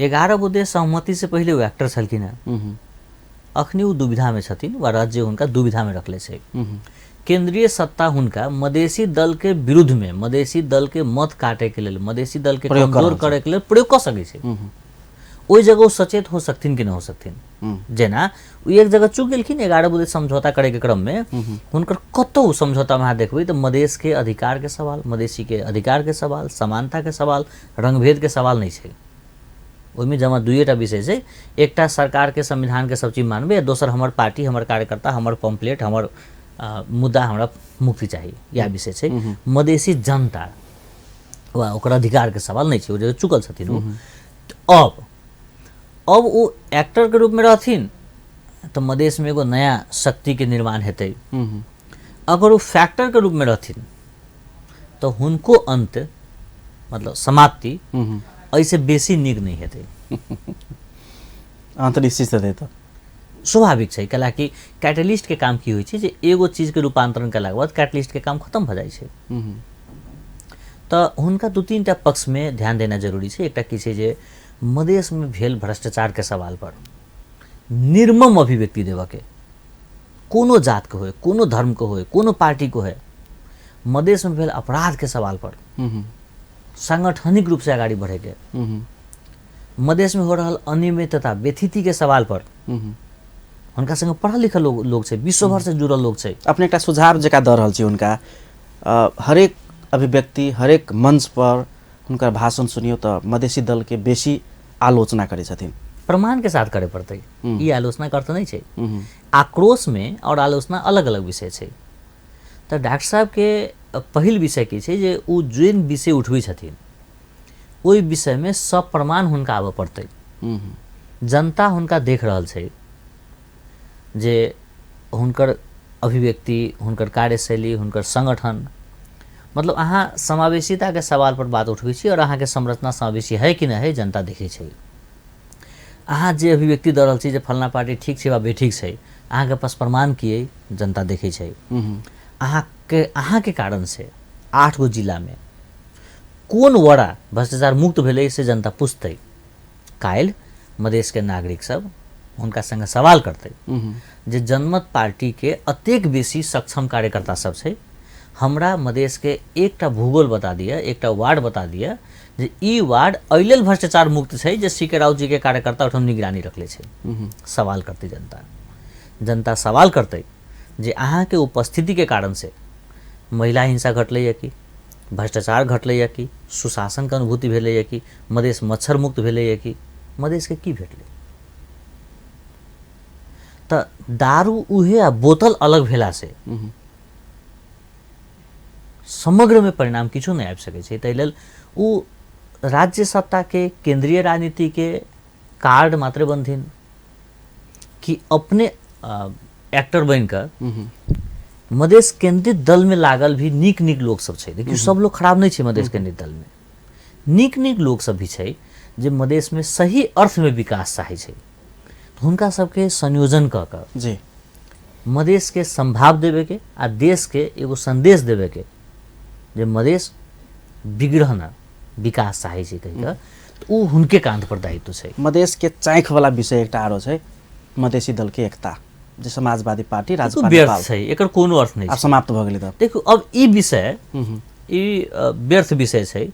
11 बुँदे सहमति से पहिले ओ एक्टर छलखिन हेँ, अखनी ओ दुविधामे छथिन वा राज्य हुनका दुविधामे रखले छै। केंद्रीय सत्ता हुनका मधेसी दल के विरुद्धमे, मधेसी दल के मत काटे के लेल, मधेसी दल के कमजोर करे के लेल प्रयोग कऽ सकै छै। ओहि जगह ओ सचेत हो सकथिन कि नहि हो सकथिन? जेना ओ एक जगह चूक गेलखिन 11 बुँदे समझौता करैके क्रममे, हुनकर कतहु समझौतामे अहाँ देखबै तऽ मधेसके अधिकारके सवाल, मधेसीके अधिकारके सवाल, समानताके सवाल, रंगभेदके सवाल नहि छै। ओहिमे जमा दुइएटा विषय छै, एकटा सरकारके संविधानके सब चीज मानबै, दोसर हमर पार्टी, हमर कार्यकर्ता, हमर पम्पलेट, हमर मुद्दा, हमरा मुक्ति चाही, इएह विषय छै। मधेसी जनता वा ओकर अधिकारके सवाल नहि छै, ओ जे चुकल छथिन ओ। अब ओ एक्टरके रूपमे रहथिन तऽ मधेसमे एगो नया शक्तिके निर्माण हेतै। अगर ओ फैक्टरके रूपमे रहथिन तऽ हुनको अन्त मतलब समाप्ति एहिसँ बेसी नीक नहि हेतै। अन्त निश्चित हेतै तऽ स्वाभाविक छै। कैलाकि कैटलिस्टके काम की होइ छै जे एगो चीजके रूपांतरण केलाके बाद कैटलिस्टके काम खतम भऽ जाइ छै। तऽ हुनका 2-3 टा पक्षमे ध्यान देना जरूरी छै। एकटा की छै जे मधेसमे भेल भ्रष्टाचारके सवाल पर निर्मम अभिव्यक्ति देबऽके, कोनो जातके होय, कोनो धर्मके होय, कोनो पार्टीके होय, मधेसमे भेल अपराधके सवाल पर सांगठनिक रूपसँ अगाडि बढ़ैके, मधेसमे हो रहल अनियमितता व्यथितिके सवाल पर हुनका संगे पढ़ल लिखल लोग छै, विश्वभरसँ जुड़ल लोग छै। अपने एकटा सुझाव जकाँ दऽ रहल छी हुनका, हरेक अभिव्यक्ति हरेक मंच पर हुनकर भाषण सुनियौ तऽ मधेसी दलके बेसी आलोचना करै छथिन। प्रमाणके साथ करे पड़तै, ई आलोचना करते नहि छै। आक्रोशमे और आलोचना अलग अलग विषय छै। तऽ डॉक्टर साहबके पहिल विषय की छै जे ओ जेन विषय उठबै छथिन ओहि विषयमे सब प्रमाण हुनका आबऽ पड़तै। जनता हुनका देख रहल छै जे हुनकर अभिव्यक्ति, हुनकर कार्यशैली, हुनकर संगठन, मतलब अहाँ समावेशिताके सवाल पर बात उठबै छी और अहाँके संरचना समावेशी है कि नहि है जनता देखै छै। अहाँ जे अभिव्यक्ति दऽ रहल छी जे फलना पार्टी ठीक छै वा बेठीक छै, अहाँके पास प्रमाण की अइ जनता देखै छै। अहाँके कारण से 8 गो जिलामे कोन वड़ा भ्रष्टाचार मुक्त भेलै से जनता पुछतै। काल्हि मधेसके नागरिक सब हुनका संगे सवाल करतै जे जनमत पार्टीके अतेक बेसी सक्षम कार्यकर्ता सब छै, हमरा मधेसके एकटा भूगोल बता दिअ, एकटा वार्ड बता दिअ जे ई वार्ड एहि लेल भ्रष्टाचार मुक्त छै जे सी.के. राउत जी के कार्यकर्ता ओहिठाम निगरानी रखले छै। सवाल करतै जनता। जनता सवाल करतै जे अहाँके उपस्थितिके कारण से महिला हिंसा घटलै या कि, भ्रष्टाचार घटलैए कि, सुशासनके अनुभूति भेलैए कि, मधेश मच्छर मुक्त भेलैए कि, मधेशके की भेटलै? तऽ दारू उहे आ बोतल अलग भेलासँ समग्रमे परिणाम किछो नहि आबि सकै छै। ताहि लेल ओ राज्य सत्ताके केंद्रीय राजनीतिके कार्ड मात्रे बनथिन कि अपने एक्टर बनिकऽ मधेश केंद्रित दलमे लागल भी नीक नीक लोक सब छै। देखियौ, सब लोग खराब नहि छै। मधेश केंद्रित दलमे नीक नीक लोक सब भी छै जे मधेशमे सही अर्थमे विकास चाहै छै। हुनका सबके संयोजन कऽ कऽ जी मधेशके संभाव देबेके आ देशके एगो संदेश देबेके जे मधेश बिगड़ह न, विकास चाहै छै कहि कऽ, तऽ ओ हुनके कांध पर दायित्व छै। मधेशके चाँखिवला विषय एकटा आरो छै, मधेसी दलके एकता, जे समाजवादी पार्टी राजपा व्यर्थ छै, एकर कोनो अर्थ नहि आब समाप्त भऽ गेलै। तऽ देखू, अब ई विषय ई व्यर्थ विषय छै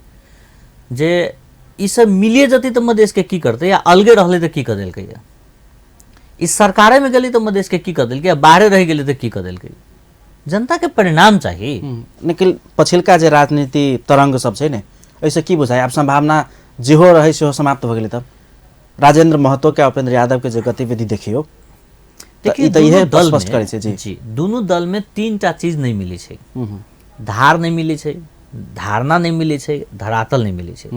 जे ई सब मिलिए जतै तऽ मधेशके की करतै, या अलगे रहलै तऽ की कऽ देलकै, ई सरकारेमे गेलै तऽ मधेशके की कऽ देलकै, या बाहरे रहि गेलै तऽ की कऽ देलकै। जनताके परिणाम चाही। लेकिन पछिलका जे राजनीति तरंग सब छै ने, एहिसँ की बुझाइ? आब सम्भावना जेहो रहै सेहो समाप्त भऽ गेलै। तब राजेंद्र महतो के उपेंद्र यादव के जे गतिविधि देखियौ, देखियौ तऽ इहे स्पष्ट करै छै। जी जी, दुनू दलमे तीन टा चीज नहि मिलै छै। धार नहि मिलै छै, धारणा नहि मिलै छै, धरातल नहि मिलै छै।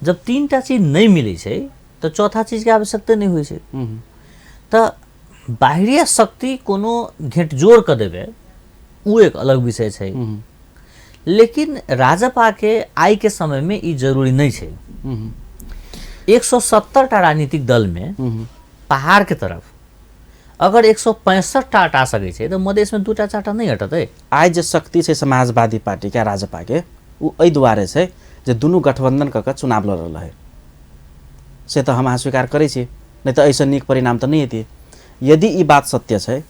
जब तीन टा चीज नहि मिलै छै तऽ चौथा चीजके आवश्यकता नहि होइ छै। तऽ बाहरी शक्ति कोनो घेंटजोड़ कऽ देबै ओ एक अलग विषय छै, लेकिन राजपाके आइके समयमे ई जरूरी नहि छै। 170 टा राजनीतिक दलमे पहाड़के तरफ अगर 165 टा अटा सकै छै तऽ मधेशमे 2 4 टा नहि अटतै। आइ जे शक्ति छै समाजवादी पार्टीके आ राजपाके, ओ एहि दुआरे छै जे दुनू गठबंधन कऽ कऽ चुनाव लड़ल रहै, से तऽ हम अहाँ स्वीकार करै छी, नहि तऽ एहिसँ नीक परिणाम तऽ नहि एतै। यदि ई बात सत्य छै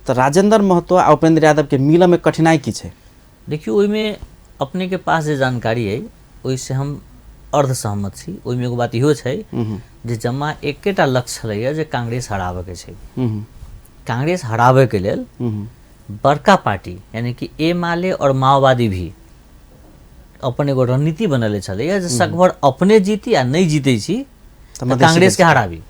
तऽ राजेंद्र महतो आ उपेंद्र यादवके मिलऽमे कठिनाइ की छै? देखियौ, ओहिमे अपनेके पास जे जानकारी अइ ओहिसँ हम अर्ध सहमत छी। ओहिमे एगो बात इहो छै जे जमा एकेटा लक्ष्य छलैए जे कांग्रेस हराबऽके छै। कांग्रेस हराबैके लेल बड़का पार्टी यानी कि एमाले और माओवादी भी अपन एगो रणनीति बनले छलैए जे सकभर अपने जीती आ नहि जीतै छी तऽ कांग्रेसके हराबी।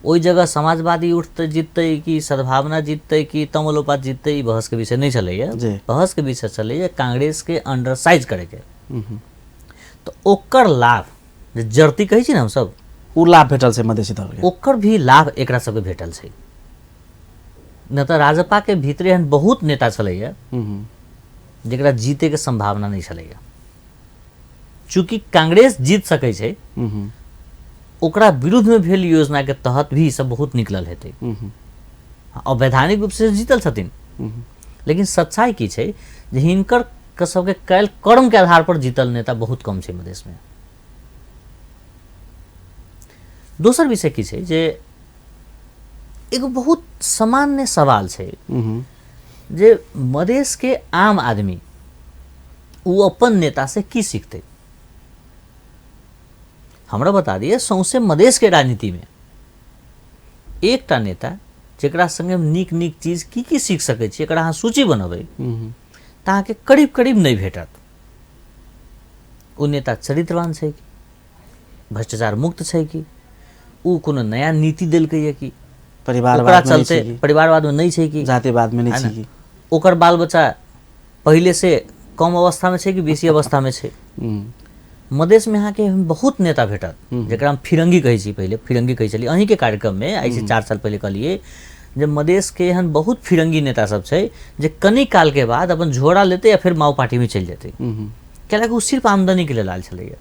ओहि जगह समाजवादी उठतै जीततै कि सद्भावना जीततै कि तमलोपा जीततै, ई बहसके विषय नहि छलैए। बहसके विषय छलैए कांग्रेसके अंडर साइज करैके। तऽ ओकर लाभ जे जरती कहै छी ने हमसब, ओ लाभ भेटल छै मधेसी दलके, ओकर भी लाभ एकरा सबके भेटल छै। नहि तऽ राजपाके भीतरे एहन बहुत नेता छलैए जकरा जीतैके सम्भावना नहि छलैए। चूँकि कांग्रेस जीत सकै छै, ओकरा विरुद्धमे भेल योजनाके तहत भी ई सब बहुत निकलल हेतै। अवैधानिक रूपसँ जीतल छथिन, लेकिन सच्चाइ की छै जे हिनकर सबके कैल कर्मके आधार पर जीतल नेता बहुत कम छै मधेशमे। दोसर विषय की छै जे एगो बहुत सामान्य सवाल छै जे मधेशके आम आदमी ओ अपन नेता से की सीखतै? हमरा बता दिअ, सौंसे मधेशके राजनीतिमे एकटा नेता जकरा संगे नीक नीक चीज की की सीख सकै छी, एकरा अहाँ सूची बनबै तऽ अहाँके करीब करीब नहि भेटत। ओ नेता चरित्रवान छै कि, भ्रष्टाचार मुक्त छै कि, ओ कोनो नया नीति देलकैए कि, परिवारवाद चलते परिवारवादमे नहि छै कि, जातिवादमे नहि छै कि, ओकर बाल बच्चा पहिले से कम अवस्थामे छै कि बेसी अवस्थामे छै। मधेशमे अहाँके बहुत नेता भेटत जकरा हम फिरंगी कहै छी। पहिले फिरंगी कहै छलियै अहीँके कार्यक्रममे, आइसँ 4 साल पहिले कहलियै जे मधेशके एहन बहुत फिरंगी नेता सब छै जे कनी कालके बाद अपन झोरा लेतै या फेर माओ पार्टीमे चलि जेतै, कैलाकि ओ सिर्फ आमदनीके लेल आयल छलैए।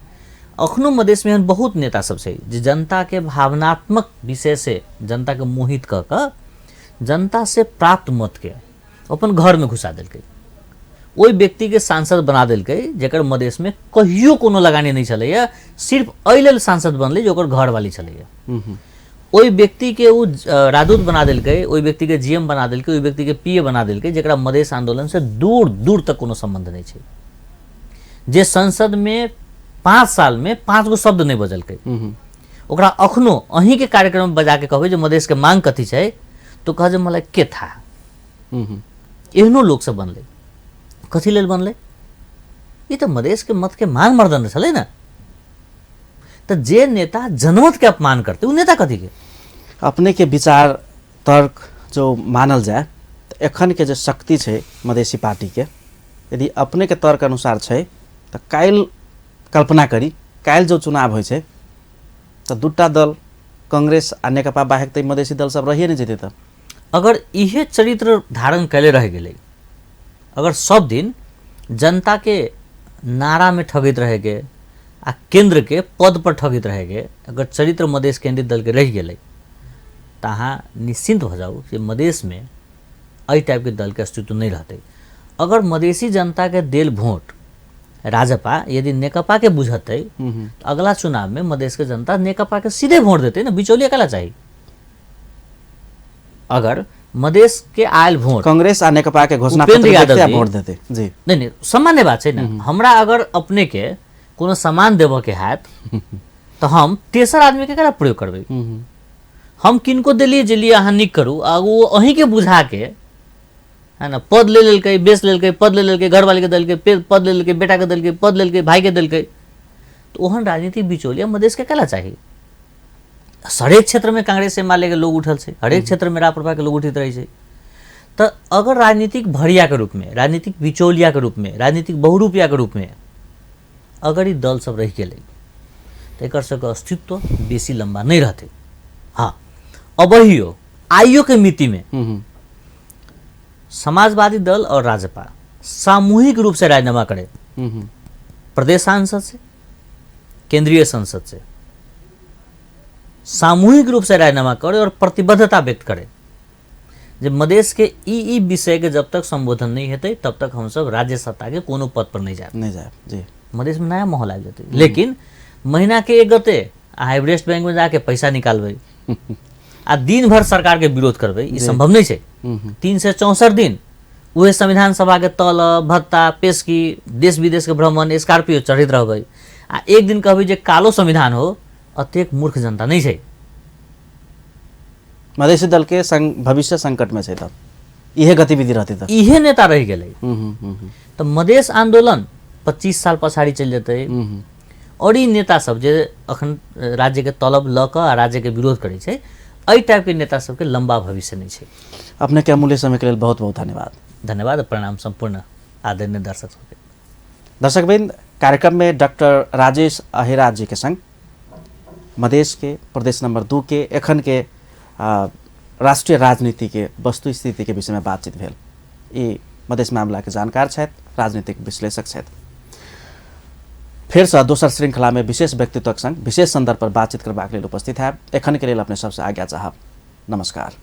अखनो मधेशमे एहन बहुत नेता सब छै जे जनताके भावनात्मक विषयसँ जनताके मोहित कऽ कऽ जनतासँ प्राप्त मतके अपन घरमे घुसा देलकै, ओहि व्यक्तिके सांसद बना देलकै जकर मधेशमे कहियो कोनो लगानी नहि छलैए, सिर्फ एहि लेल सांसद बनलै जे ओकर घरवाली छलैए। ओहि व्यक्तिके ओ राजदूत बना देलकै, ओहि व्यक्तिके जीएम बना देलकै, ओहि व्यक्तिके पीए बना देलकै जकरा मधेश आन्दोलनसँ दूर दूर तक कोनो सम्बन्ध नहि छै, जे संसदमे 5 सालमे 5 गो शब्द नहि बजलकै। ओकरा अखनो अहीँके कार्यक्रममे बजाके कहबै जे मधेशके मांग कथी छै तो कह जे मलाई के था। एहनो लोकसब बनलै, कथी लेल बनलै? ई तऽ मधेशके मतके मान मर्दन छलै ने। तऽ जे नेता जनमतके अपमान करतै ओ नेता कथीके? अपने के विचार तर्क जो मानल जाय तऽ एखन के जे शक्ति छै मधेसी पार्टी के, यदि अपने के तर्क अनुसार छै तऽ काल्हि कल्पना करी काल्हि जो चुनाव होइ छै तऽ दूटा दल कांग्रेस आ नेकपा बाहेक तऽ मधेसी दल सब रहिए नहि जेतै। तऽ अगर इहे चरित्र धारण कैले रह गेलै, अगर सब दिन जनता के नारा में ठगैत रहेके आ केंद्र के पद पर ठगैत रहेके अगर चरित्र मधेश केंद्रित दल के रहि गेलै तऽ अहाँ निश्चिंत भऽ जाउ कि मधेशमे एहि टाइपके दलके अस्तित्व नहि रहतै। अगर मधेसी जनताके देल वोट राजपा यदि नेकपा के बुझतै तऽ अगला चुनावमे मधेशके जनता नेकपा के सीधे वोट देतै ने, बिचौलिया कला चाही। अगर मधेश के आयल वोट कांग्रेस आ नेकपा के घोषणा उपेंद्र पत्र यादव देखते आ जी। वोट देते जी। नहीं नहीं, सामान्य बात छै ने। हमरा अगर अपने के कोनो सामान देबऽ के हैत तऽ हम तेसर आदमी के केना प्रयोग करबै? हम किनको देलियै जे लिए अहाँ नीक करू, आ ओ अहीँके बुझा के है ना पद ले लेलकै, बेच लेलकै, पद ले लेलकै, घरवाली के देलकै, पद ले लेलकै, बेटा के देलकै, पद लेलकै, भाई के देलकै, तऽ ओहन राजनीतिक बिचौलिया मधेश के केला चाही? हरेक क्षेत्रमे कांग्रेस एमाले के लोग उठल छै, हरेक क्षेत्रमे राप्रपा के लोग उठैत रहै छै। तऽ अगर राजनीतिक भरियाके रूपमे, राजनीतिक बिचौलियाके रूपमे, राजनीतिक बहुरूपियाके रूपमे अगर ई दल सब रहि गेलै तऽ एकर सबके अस्तित्व बेसी लम्बा नहि रहतै। हाँ, अबहियो आइयो के मितिमे समाजवादी दल और राजपा सामूहिक रूप से राजीनामा करे, प्रदेश सांसद से, केंद्रीय संसद से सामूहिक रूप से राजीनामा करे और प्रतिबद्धता व्यक्त करे जे मधेश के ई ई विषय के जब तक संबोधन नहीं हेतै तब तक हमसब राज्य सत्ता के कोनो पद पर नहीं जायब। नहीं जायब जी। मधेश में नया माहौल आबि जेतै। लेकिन महीना के 1 गते अहाँ एवरेस्ट बैंक में जाके पैसा निकालबै आ दिन भर सरकार के विरोध करबै, ई संभव नहीं छै। 364 दिन उहे संविधान सभा के तलब भत्ता पेशकी देश विदेश के भ्रमण स्कॉर्पियो चढ़ैत रहबै आ एक दिन कहबै जे कालो संविधान हो, अतेक मूर्ख जनता नहीं छै। मधेसी दल के भविष्य संकट में छै तब इहे गतिविधि रहतै तऽ इहे नेता रहि गेलै तऽ मधेश आंदोलन 25 साल पछाड़ी चलि जेतै। और ई नेता सब जे अखन राज्य के तलब लऽ कऽ आ राज्य के विरोध करै छै, एहि टाइप के नेता सबके लंबा भविष्य नहीं छै। अपने के अमूल्य समय के लेल बहुत बहुत धन्यवाद। धन्यवाद, प्रणाम संपूर्ण आदरणीय दर्शक सबके। दर्शकवृंद, कार्यक्रम में डॉक्टर राजेश अहिराज जी के संग मधेश के प्रदेश नंबर 2 के एखन के राष्ट्रीय राजनीति के वस्तुस्थिति के विषय में बातचीत भेल। ई मधेश मामला के जानकार छथि, राजनीतिक विश्लेषक छथि। फिर से दोसर श्रृंखला में विशेष व्यक्तित्वक संग विशेष संदर्भ पर बातचीत करबाक लेल उपस्थित है। एखन के लेल अपने सबसे आज्ञा चाहब। नमस्कार।